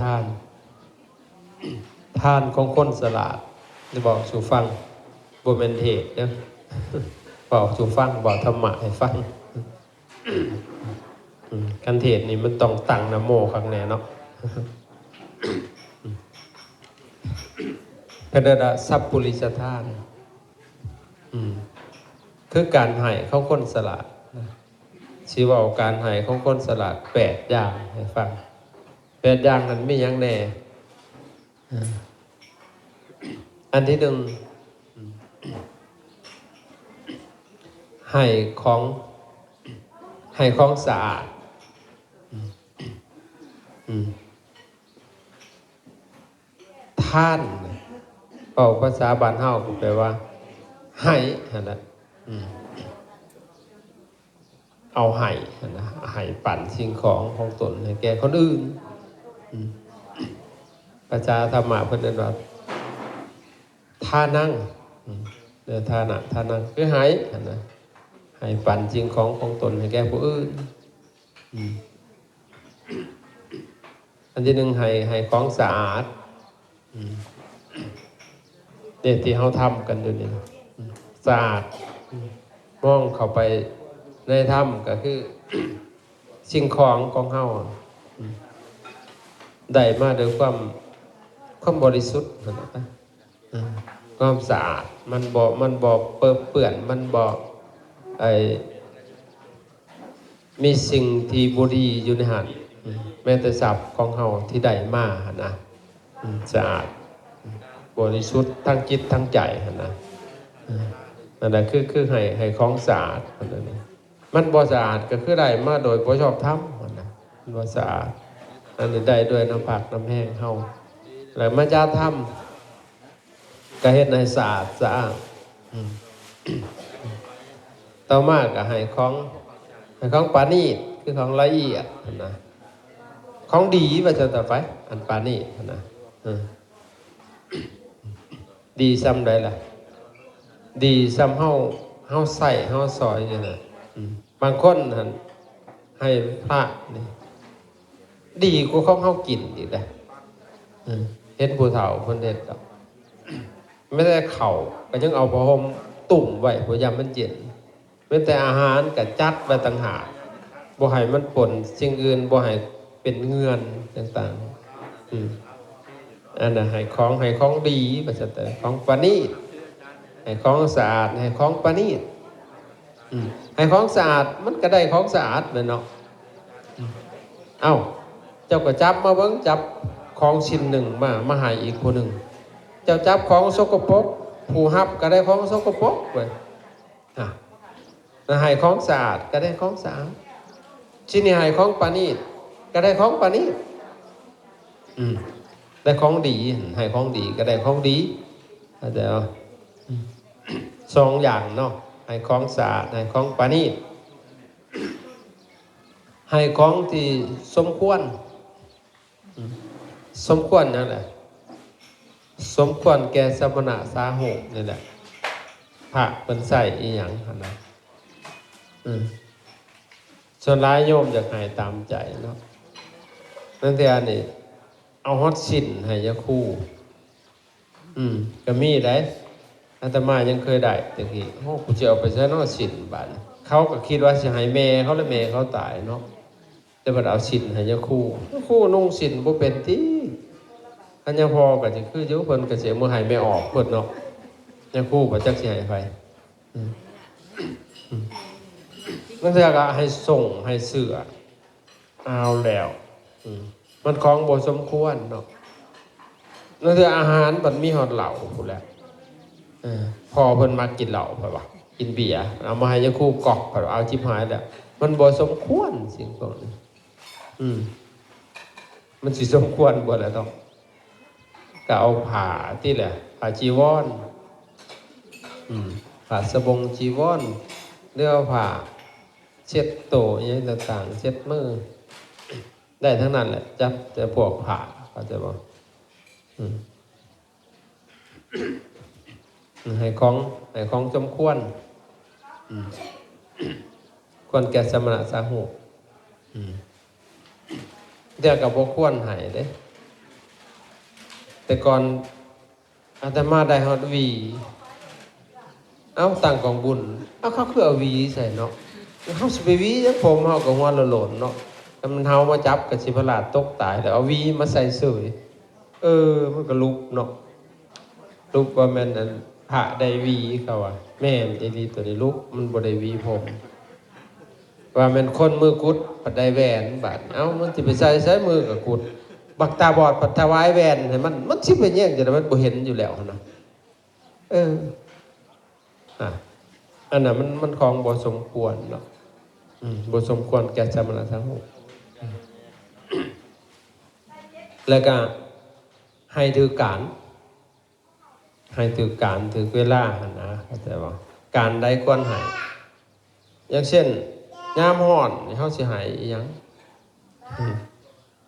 ທານ ທານຂອງຄົນສະຫຼາດ ຈະເວົ້າສູ່ຟັງ ບໍ່ແມ່ນເທດເດີ້ ເວົ້າສູ່ຟັງ ເວົ້າທຳມະໃຫ້ຟັງ. ອືມ ຄັນເທດນີ້ມັນຕ້ອງຕັ້ງນະໂມຄັກແນ່ເນາະ. ເພິ່ນເອີ້ນວ່າສັບປຸລິສະທານ ອືມ ຄືການໃຫ້ຂອງຄົນສະຫຼາດນະ. ຊິເວົ້າການໃຫ້ຂອງຄົນສະຫຼາດແປດຢ່າງໃຫ້ຟັງ. ແປດຢ່າງນັ້ນມີຫຍັງແດ່? ເອີ ອັນທີໜຶ່ງ ໃຫ້ຂອງ ໃຫ້ຂອງສະອາດ. ອືມ ອືມ ທານ ເວົ້າພາສາບ້ານເຮົາກໍແປວ່າໃຫ້ຫັ້ນລະ. ອືມ ເອົາໃຫ້ຫັ້ນນະ ໃຫ້ປັນສິ່ງຂອງຂອງຕົນໃຫ້ແກ່ຄົນອື່ນ. ອືມ ພາສາທຳມະເພິ່ນເອີ້ນວ່າທານັງ. ອືມ ເດີ ທານະ ທານັງ ຄືໃຫ້ຫັ້ນນະ ໃຫ້ປັນສິ່ງຂອງຂອງຕົນໃຫ້ແກ່ຜູ້ອື່ນ. ອືມ ອັນທີໜຶ່ງ ໃຫ້ ໃຫ້ຂອງສະອາດ. ອືມ ເດ້ ທີ່ເຮົາທຳກັນຢູ່ນີ້ ອືມ ສະອາດ. ອືມ ມອງເຂົ້າໄປໃນທຳກໍຄື ສິ່ງຂອງຂອງເຮົາ ອືມ ໄດ້ມາໂດຍຄວາມ ຄວາມບໍລິສຸດຫັ້ນນະ. ເອີ ຄວາມສະອາດ ມັນບໍ່ ມັນບໍ່ເປິເປື້ອນ ມັນບໍ່ ໄອ້ ມີສິ່ງທີ່ບໍ່ດີຢູ່ໃນຫັ້ນ. ອືມ ແມ້ແຕ່ຊັບຂອງເຮົາທີ່ໄດ້ມາຫັ້ນນະ ອືມ ສະອາດ ອືມ ບໍລິສຸດທັງຈິດທັງໃຈຫັ້ນນະ. ເອີ ນັ້ນແຫຼະ ຄື ຄືໃຫ້ ໃຫ້ຂອງສະອາດຫັ້ນນະ. ມັນບໍ່ສະອາດກໍຄືໄດ້ມາໂດຍບໍ່ຊອບທຳຫັ້ນນະ ມັນບໍ່ສະອາດ. ອັນນີ້ໄດ້ດ້ວຍນ້ຳພັກນ້ຳແຮງເຮົາ ແລ້ວມາຈາທຳ ກໍເຮັດໃຫ້ສະອາດສະອ້າງ. ອືມ ຕໍ່ມາກໍໃຫ້ຂອງ ໃຫ້ຂອງປານີດ ຄືຂອງລະອຽດຫັ້ນນະ ຂອງດີວ່າຊັ້ນຕາໄປ ອັນປານີດຫັ້ນນະ. ເອີ ດີຊ່ຳໃດລະ? ດີຊ່ຳເຮົາ ເຮົາໃຊ້ເຮົາສອຍນີ້ນະ. ອືມ ບາງຄົນຫັ້ນໃຫ້ພະນີ້ ດີກວ່າຂອງເຮົາກິນອີກເດ້. ເອີ ເຫັນຜູ້ເຖົ້າເພິ່ນເຮັດດອກ ແມ້ແຕ່ເຂົ້າກໍຍັງເອົາຜ້າຫົ່ມຕຸ້ມໄວ້ ເພື່ອຍາມມັນເຢັນ. ແມ່ນແຕ່ອາຫານກໍຈັດໄວ້ຕ່າງຫາກ ບໍ່ໃຫ້ມັນປົນສິ່ງອື່ນ ບໍ່ໃຫ້ເປັນເງື່ອນຕ່າງໆ. ອືມ ອັນນັ້ນໃຫ້ຂອງ ໃຫ້ຂອງດີວ່າຊັ້ນເຖາະ ຂອງປະນີດ ໃຫ້ຂອງສະອາດ ໃຫ້ຂອງປະນີດ. ອືມ ໃຫ້ຂອງສະອາດ ມັນກໍໄດ້ຂອງສະອາດແຫຼະເນາະ. ອືມ ເອົ້າ ເຈົ້າກໍຈັບມາເບິ່ງ ຈັບຂອງຊິ້ນໜຶ່ງມາ ມາໃຫ້ອີກຜູ້ໜຶ່ງ. ເຈົ້າຈັບຂອງສົກກະປົກ ຜູ້ຮັບກໍໄດ້ຂອງສົກກະປົກເວີຍ. ອ່າ ແລ້ວໃຫ້ຂອງສະອາດກໍໄດ້ຂອງສະອາດ, ຊິໃຫ້ຂອງປະນີດກໍໄດ້ຂອງປະນີດ. ອືມ ໄດ້ຂອງດີ ໃຫ້ຂອງດີກໍໄດ້ຂອງດີ ເຂົ້າໃຈບໍ່? ອືມ ສອງຢ່າງເນາະ ໃຫ້ຂອງສະອາດ ໃຫ້ຂອງປະນີດ ໃຫ້ຂອງທີ່ສົມຄວນ. ອືມ ສົມຄວນຫຍັງລະ? ສົມຄວນແກ່ສະມະນະສາໂຫດນີ້ແຫຼະ ພະເພິ່ນໃຊ້ອີ່ຫຍັງຫັ້ນນະ. ອືມ ສ່ວນຫຼາຍໂຍມຢາກໃຫ້ຕາມໃຈເນາະ, ບາງເທື່ອນີ້ເອົາຮອດສິນໃຫ້ຍາຄູ. ອືມ ກໍມີໄດ໋ ອາດຕະມາຍັງເຄີຍໄດ້ແຕ່ກີ້. ໂອ້ ກູຊິເອົາໄປໃສເນາະສິນບາດນີ້? ເຂົາກໍຄິດວ່າຊິໃຫ້ແມ່ເຂົາ ແລະແມ່ເຂົາຕາຍເນາະ. ແຕ່ບັດເອົາສິນໃຫ້ຍາຄູ, ຍາຄູນຸ່ງສິນບໍ່ເປັນຕິ? ຄັນຍາພໍ່ກໍຊິຄືຢູ່, ເພິ່ນກໍຊິເອົາມາໃຫ້ແມ່ອອກເບິດເນາະ. ຍາຄູບໍ່ຈັກຊິໃຫ້ໃຜ. ອືມ ອືມ ບາງເທື່ອກໍໃຫ້ສົ່ງໃຫ້ເສື້ອ. ເອົາແລ້ວ ອືມ ມັນຂອງບໍ່ສົມຄວນເນາະ. ບາງເທື່ອອາຫານບັດມີຮອດເຫຼົ້າພຸ້ນແຫຼະ. ເອີ ພໍ່ເພິ່ນມັກກິນເຫຼົ້າ ເພິ່ນວ່າ ກິນເບຍ, ເອົາມາໃຫ້ຍາຄູກອກ ເພິ່ນວ່າ ເອົາ ຈິບຫາຍແລ້ວ. ມັນບໍ່ສົມຄວນສິ່ງພວກນີ້. ອືມ ມັນຊິສົມຄວນບໍ່ລະເນາະ? ກໍເອົາຜ້າຕິແຫຼະ, ຜ້າຈີວອນ. ອືມ ຜ້າສະບົງຈີວອນ ຫຼືເອົາຜ້າເຊັດໂຕອີ່ຫຍັງຕ່າງໆ ເຊັດມື ໄດ້ທັງນັ້ນແຫຼະ, ຈັບແຕ່ພວກຜ້າ ເຂົ້າໃຈບໍ່? ອືມ ໃຫ້ຂອງ ໃຫ້ຂອງສົມຄວນ. ອືມ ຄວນແກ່ສະມະນະສາໂຫດ. ອືມ ແຕ່ກໍບໍ່ຄວນໃຫ້ເດ້. ແຕ່ກ່ອນອາດຕະມາໄດ້ຮອດຫວີ ເອົ້າ ຕັ້ງກອງບຸນ ເອົ້າ ເຂົາຄືເອົາຫວີໃສ່ເນາະ ເຮົາຊິໄປຫວີຫຍັງ ຜົມເຮົາກໍຫົວໂຫຼນໆເນາະ ຄັນມັນເຫົ່າມາຈັບກໍຊິພະລາດຕົກຕາຍ ແລ້ວເອົາຫວີມາໃສ່ເສີຍ ເອີ ມັນກໍຫຼຸບເນາະ ຫຼຸບວ່າແມ່ນອັນພະໄດ້ຫວີ ເຂົາວ່າ ແມ່ນອີ່ຫຼີ ໂຕນີ້ຫຼຸບ ມັນບໍ່ໄດ້ຫວີຜົມ. ວ່າແມ່ນຄົນມືກຸດພັດໄດ້ແຫວນບາດນີ້ ເອົ້າ ມັນຊິໄປໃສ່ໃສ ມືກໍກຸດ ບັກຕາບອດພັດຖວາຍແຫວນໃຫ້ມັນ ມັນຊິໄປແຍ່ງຈັ່ງໃດ ມັນບໍ່ເຫັນຢູ່ແລ້ວຫັ້ນນະ ເອີ ອາ ອັນນັ້ນມັນ ມັນຂອງບໍ່ສົມຄວນເນາະ ອືມ ບໍ່ສົມຄວນແກ່ສະມະນະສັງຄົມ ອືມ ແລ້ວກໍໃຫ້ຖືກການ ໃຫ້ຖືກການຖືກເວລາຫັ້ນນະ ເຂົ້າໃຈບໍ່? ການໃດຄວນໃຫ້ ຢ່າງເຊັ່ນ ຍາມຮ້ອນນີ້ເຮົາຊິໃຫ້ອີ່ຫຍັງ? ອືມ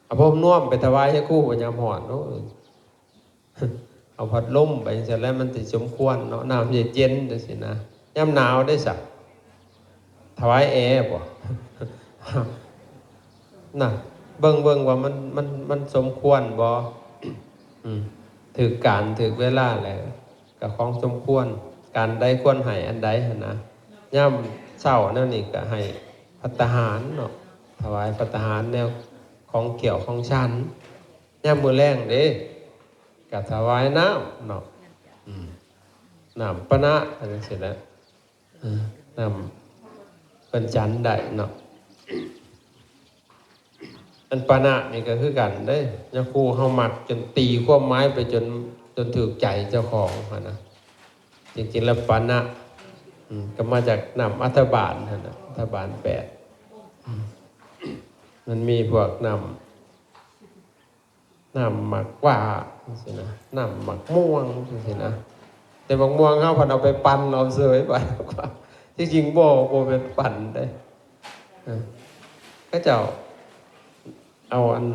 ເອົາຜົມນວມໄປຖວາຍໃຫ້ຄູ ຍາມຮ້ອນ ໂອ້ຍ ເອົາພັດລົມໄປຈັ່ງຊັ້ນແຫຼະ ມັນຊິສົມຄວນເນາະ ນ້ຳເຢັນໆ ຈັ່ງຊີ້ນະ ຍາມໜາວເດ້ສະ? ຖວາຍແອບໍ່? ນະ ເບິ່ງ ເບິ່ງວ່າມັນ ມັນ ມັນສົມຄວນບໍ່? ອືມ ຖືກການຖືກເວລາແລ້ວ ກໍຂອງສົມຄວນ ການໃດຄວນໃຫ້ອັນໃດຫັ້ນນະ ຍາມເຊົ້າແນວນີ້ກໍໃຫ້ພັດຕາຫານເນາະ ຖວາຍພັດຕາຫານແນວຂອງກ່ຽວຂອງສັນ ຍາມມື້ແລງເດ້ ກໍຖວາຍນ້ຳເນາະ ອືມ ນ້ຳປານະ ຈັ່ງຊີ້ນະ ເອີ ນ້ຳເພິ່ນສັນໄດ້ເນາະ ອັນປານະນີ້ກໍຄືກັນເດ້ ຍາຄູເຮົາມັກຈົນຕີຄວາມໝາຍໄປຈົນ ຈົນຖືກໃຈເຈົ້າຂອງຫັ້ນນະ ຈິງໆແລ້ວປານະ ອືມ ກໍມາຈາກນ້ຳອັດຖະບານຫັ້ນນະ ອັດຖະບານແປດ ອືມ ມັນມີພວກນ້ຳ ນ້ຳໝາກຫວ້າຈັ່ງຊີ້ນະ ນ້ຳໝາກມ່ວງຈັ່ງຊີ້ນະ ແຕ່ໝາກມ່ວງເຮົາພັດເອົາໄປປັ່ນເອົາເສີຍໄປ ທີ່ຈິງບໍ່ ບໍ່ແມ່ນປັ່ນເດ້ ເອີ ເຂົາເຈົ້າເອົາອັນ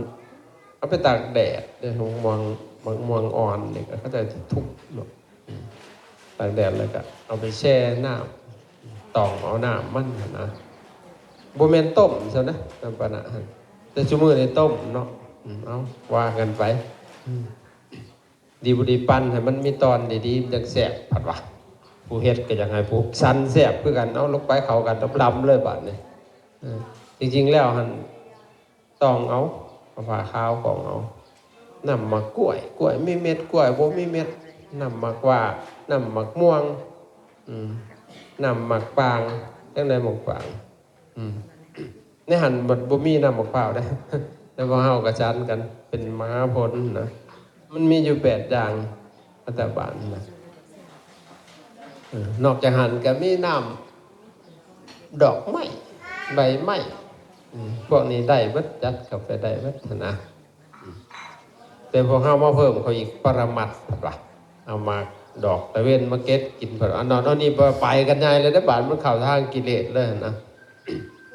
ເອົາໄປຕາກແດດເດ້ ໝາກມ່ວງ ໝາກມ່ວງອ່ອນນີ້ ເຂົາເຈົ້າຊິທຸບເນາະ ຕາກແດດແລ້ວກໍເອົາໄປແຊ່ນ້ຳ ຕ້ອງເອົານ້ຳມັນຫັ້ນນະ ບໍ່ແມ່ນຕົ້ມຊັ້ນນະ ນ້ຳປານະຫັ້ນ ແຕ່ຊຸມື້ນີ້ຕົ້ມເນາະ ອືມ ເອົາ ວ່າກັນໄປ ອືມ ດີບໍ່ດີປັ່ນໃຫ້ມັນມີຕອນດີໆ ມັນຈັ່ງແຊບ ພັດວ່າ ຜູ້ເຮັດກໍຢາກໃຫ້ຜູ້ສັນແຊບຄືກັນ ເອົາ ລົງໄປເຂົ້າກັນລຳໆເລີຍບາດນີ້ ເອີ ຈິງໆແລ້ວຫັ້ນ ຕ້ອງເອົາ ເອົາຜ້າຂາວກ້ອງເອົາ ນ້ຳໝາກກ້ວຍ ກ້ວຍມີເມັດ ກ້ວຍບໍ່ມີເມັດ ນ້ຳໝາກຫວ້າ ນ້ຳໝາກມ່ວງ ອືມ ນ້ຳໝາກປາງ ຈັ່ງໃດໝາກປາງ ອືມ ໃນຫັ້ນບັດບໍ່ມີນ້ຳໝາກພ້າວເດ້ ແລ້ວພວກເຮົາກໍສັນກັນເປັນມະຫາຜົນນະ ມັນມີຢູ່ແປດຢ່າງ ລັດຖະບານນະ ເອີ ນອກຈາກຫັ້ນກໍມີນ້ຳດອກໄມ້ ໃບໄມ້ ອືມ ພວກນີ້ໄດ້ເບິດ ຈັດເຂົ້າໄປໄດ້ເບິດຫັ້ນນະ ອືມ ແຕ່ພວກເຮົາມາເພີ່ມເຂົາອີກ ປະລະມັດ ເພິ່ນວ່າ ເອົາໝາກດອກຕາເວັນມາເກັດກິນ ເພິ່ນວ່າ ອັນນັ້ນອັນນີ້ໄປກັນໃຫຍ່ເລີຍເດ້ ບາດມັນເຂົ້າທາງກິເລດເລີຍຫັ້ນນະ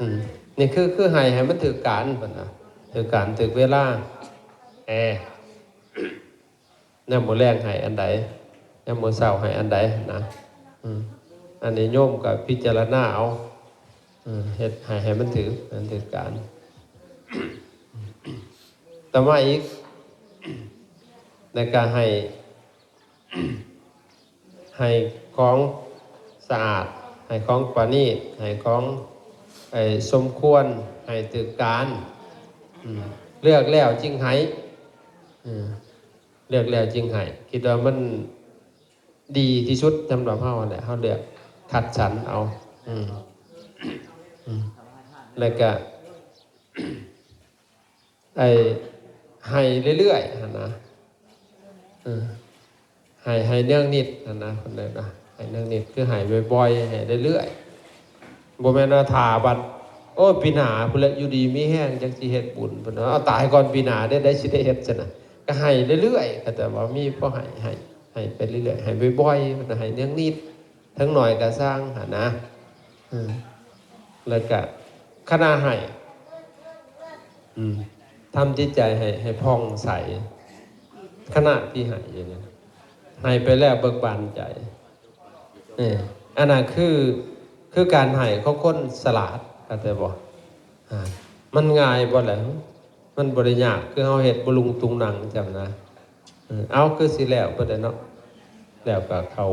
ອືມ ນີ້ຄື ຄືໃຫ້ ໃຫ້ມັນຖືກການ ເພິ່ນວ່າ ຖືກການຖືກເວລາ ແອ ຍາມມື້ແລງໃຫ້ອັນໃດ ຍາມມື້ເຊົ້າໃຫ້ອັນໃດນະ ອືມ ອັນນີ້ໂຍມກໍພິຈາລະນາເອົາ ເຮັດໃຫ້ ໃຫ້ມັນຖືກ ໃຫ້ມັນຖືກການ ຕໍ່ມາອີກ ແລ້ວກໍໃຫ້ ໃຫ້ຂອງສະອາດ ໃຫ້ຂອງປະນີດ ໃຫ້ຂອງ ເອີ ສົມຄວນ ໃຫ້ຖືກການ ອືມ ເລືອກແລ້ວຈຶ່ງໃຫ້ ເອີ ເລືອກແລ້ວຈຶ່ງໃຫ້ ຄິດວ່າມັນດີທີ່ສຸດສຳລັບເຮົາຫັ້ນແຫຼະ ເຮົາເລືອກຄັດສັນເອົາ ອືມ ອືມ ແລ້ວກະ ໄອ້ ໃຫ້ເລື້ອຍໆຫັ້ນນະ ເອີ ໃຫ້ ໃຫ້ເນືອງນິດຫັ້ນນະ ເພິ່ນເອີ້ນວ່າໃຫ້ເນືອງນິດ ຄືໃຫ້ບ່ອຍໆ ໃຫ້ເລື້ອຍໆ ບໍ່ແມ່ນວ່າຖ້າບັດ ໂອ້ ປີໜ້າພຸ້ນແຫຼະ ຢູ່ດີມີແຮງ ຈັ່ງຊິເຮັດບຸນ ເພິ່ນວ່າ ເອົາ ຕາຍກ່ອນປີໜ້າເດ້ ໄດ້ຊິໄດ້ເຮັດຊັ້ນນະ ກໍໃຫ້ເລື້ອຍໆ ເຂົາເຈົ້າວ່າມີພໍໃຫ້ ໃຫ້ ໃຫ້ໄປເລື້ອຍໆ ໃຫ້ບ່ອຍໆ ເພິ່ນວ່າໃຫ້ເນືອງນິດ ເຖິງໜ້ອຍກໍຊ່າງຫັ້ນນະ ເອີ ແລ້ວກະຂະນະໃຫ້ ອືມ ທຳຈິດໃຈໃຫ້ ໃຫ້ຜ່ອງໃສ ຂະນະທີ່ໃຫ້ຢູ່ນີ້ ໃຫ້ໄປແລ້ວເບີກບານໃຈ ເອີ ອັນນັ້ນຄື ຄືການໃຫ້ຂອງຄົນສະຫຼາດ ເຂົ້າໃຈບໍ່? ອາ ມັນງ່າຍບໍ່ລະ? ມັນບໍ່ໄດ້ຍາກ ຄືເຮົາເຮັດບໍ່ລຸງຕຸງນັງຈັ່ງນະ. ເອີ ເອົາ ຄືຊິແລ້ວເບິດແລ້ວເນາະ ແລ້ວກໍເຂົ້າ